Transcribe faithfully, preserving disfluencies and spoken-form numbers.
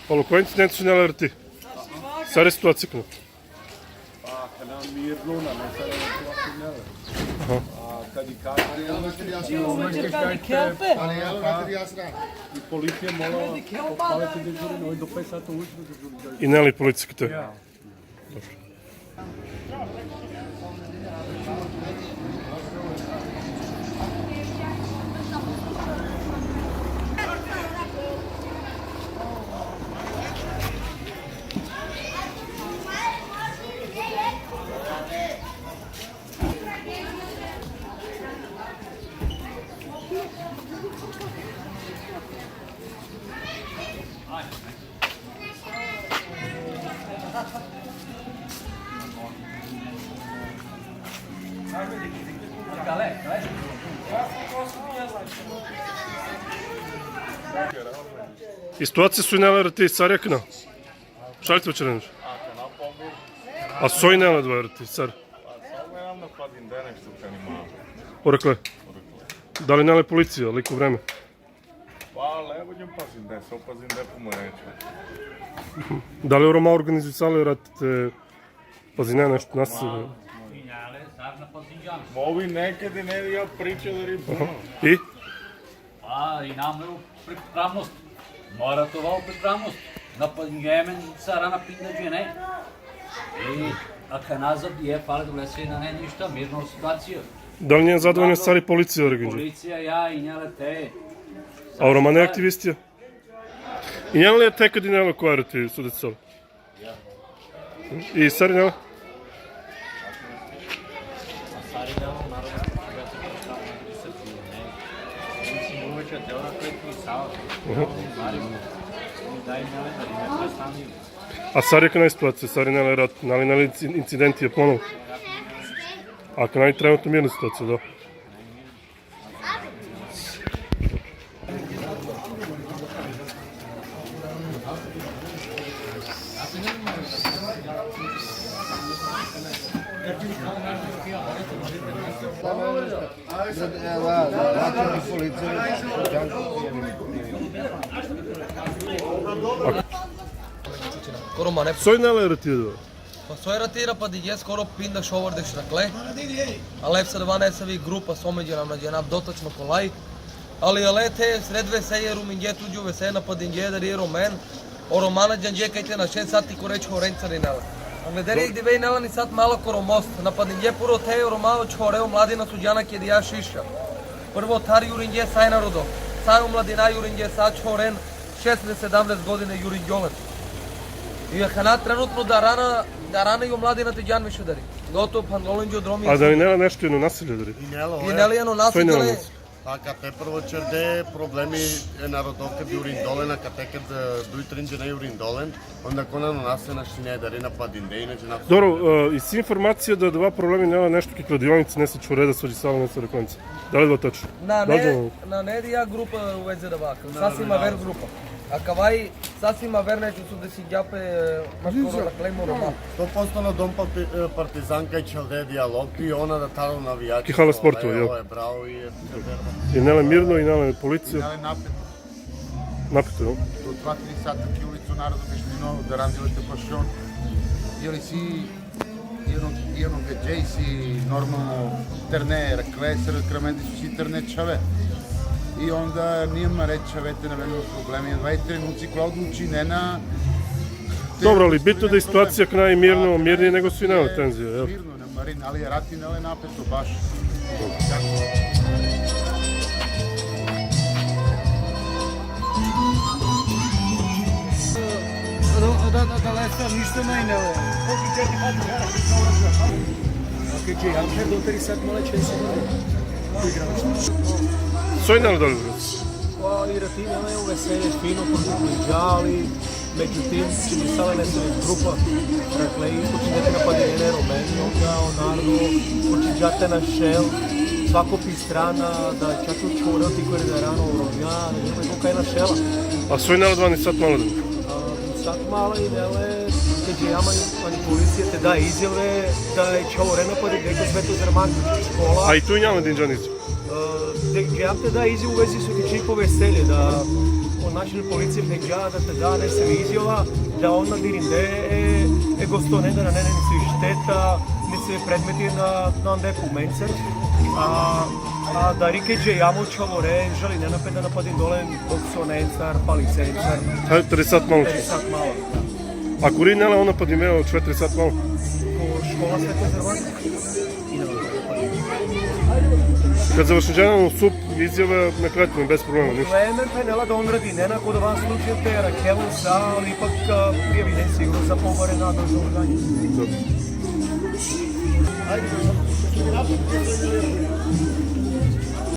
Alo, koj incidencija su nele rati? Sar je situacija akana? Pa, akana mirno, na, na, sar je situacija nele. Aha. A, kad i ka-, i policija mora, pale te dežurine, oj do pet sata ujutru dežurine. I nele policija kate? Ja. I situacija su nele rati, sar je akana? Šaj te vaćeren? A soj nele adava rati, sar? Orakle. Dali nele policija, liko vreme? Pa, le budžan pazinde, so pazinde po mene. Dali o Roma organizisale rat te pazine nešto nas? Ma, ma ovi nekad i ne, ja priča da ri puno. I? Pa, i name o pripravnost. Mora te ovel pripravnost. Na pazinde amen sarana pinda džene. I akana zadnje, fala da lese nane ništa, mirno situacija. Dali nane zadovoljno sar i policija organizuje? Policija, ja, i nele te. A o romane aktivisti? I nele te kad i nele kova rati so decalo? Ja. I sar i nele? Mhm. A sar je akana situacija, sar i nele rat, nane li inci-, incidenti ponovo? Akana i trenutno mirna situacija, da. Ko Romane. Soj nele rati adava? Pa soj rati, napadingje skoro pinda šovardeš rakle. A lep sa adava nesavi grupa, so me džanav, na džanav dotačno kolaj. Ali ale te sred veselje, rumingje tuđo veselje, napadingje da ri Romen. O Roma na džanđe kaj te našen, sati kore čhoren carinela. Angleder jekh dive i nela ni sat mala koro most. Napadingje puro te o Roma, o čhore, o mladina so džana kedi ja šiša. Prvo thar juringje sa e narodo. Sa e omladina juringje, sa čhoren, šesnaest, sedamnaest godine juringjolen. I akana trenutno darana, darana i omladina te džan više da ri. Gotovo, phanlolen dži o dromi. A da i nela nešto, jedno nasilje da ri? I nela, i nela jedno nasilje. Soj nela da ri? Nešto? Pa kate prvo ćerde problemi e narodo ked jurindolen, a kate ked, e, duj trin džene jurindolen, onda ko nano nase našine da ri, napadinde, inače na. Dobro, e, isi informacija da adava problemi nela nešto ki kladionice, nese čhore da svađisale, nese raklenca. Dali adava tačno? Nane, nane adija grupa u vezi adava, sasvim aver grupa. Akava i sasvim aver nešto so desinđa pe, e, maškaro rakle mo Roma. Sto posto na dom pa-, e, Partizan kaj ćelde dijalog, i ona da taro navijači. Ki hala sportova, jel? Ovo je bravo i je. I nele mirno, i nele policija. I nele napeto. Napeto, jel? Do dva, tri sata ki ulico narodo biš mino, da randile te pašon. Ili si, i ono, i ono gađe si normalno terne rakle, sar kramendi su si terne čhave. I onda nije ma reč čhave te na aven problemi, adava i trenuci kola odlučinena. Dobro, ali bitno da je situacija akana mirno, mirnije nego su i nele tenzije, jel? Mirno, ne marin, ali rati nele napeto baš. Da, da, da, da, lesa, ništa manje, evo. Okej, okej, ja, do tri sat mala će se. Soj nele dali, bro? Pa, i rati nele, evo, veselje, fino, protiv Gunđali, međutim, čim sale nese grupa, dakle, i počinete napadine Romeni, onda o narodo počinđa te našel, svako pi strana, da čak i čhore oti kore darana o Romja, ne vem kaj našela. A soj nele adava ni sat mala? A, ni sat mala i nele, Džejam ani policija te da izjave da e čhavorena padinde ko Sveto Zerman škola. A i tu injam edin džan izjava? E, džejam te da izjava u vezi so tiče po veselje, da o način policija te dža da te da nesave izjava, da on na dirinde e, e gostonendar nane nesi šteta, nesi predmeti na, na ande pumencar, a, a dari ke džejam o čhavore, žalinena pe da na padinde olen boksonencar, palicencar. Hajde, tresat malo. Tresat malo, da. A kuri nela ona padime o čhave tresat malo? Ko škola Sveto Zerman. Kad završinđa on sup, izjava na kratko, bez problema, ništa. Ko M R P nela da on radi, nena kod vas slučaj te Rakel sa, ali ipak, a, prijavinen sigurno za pobare nadležno organje. Dobro.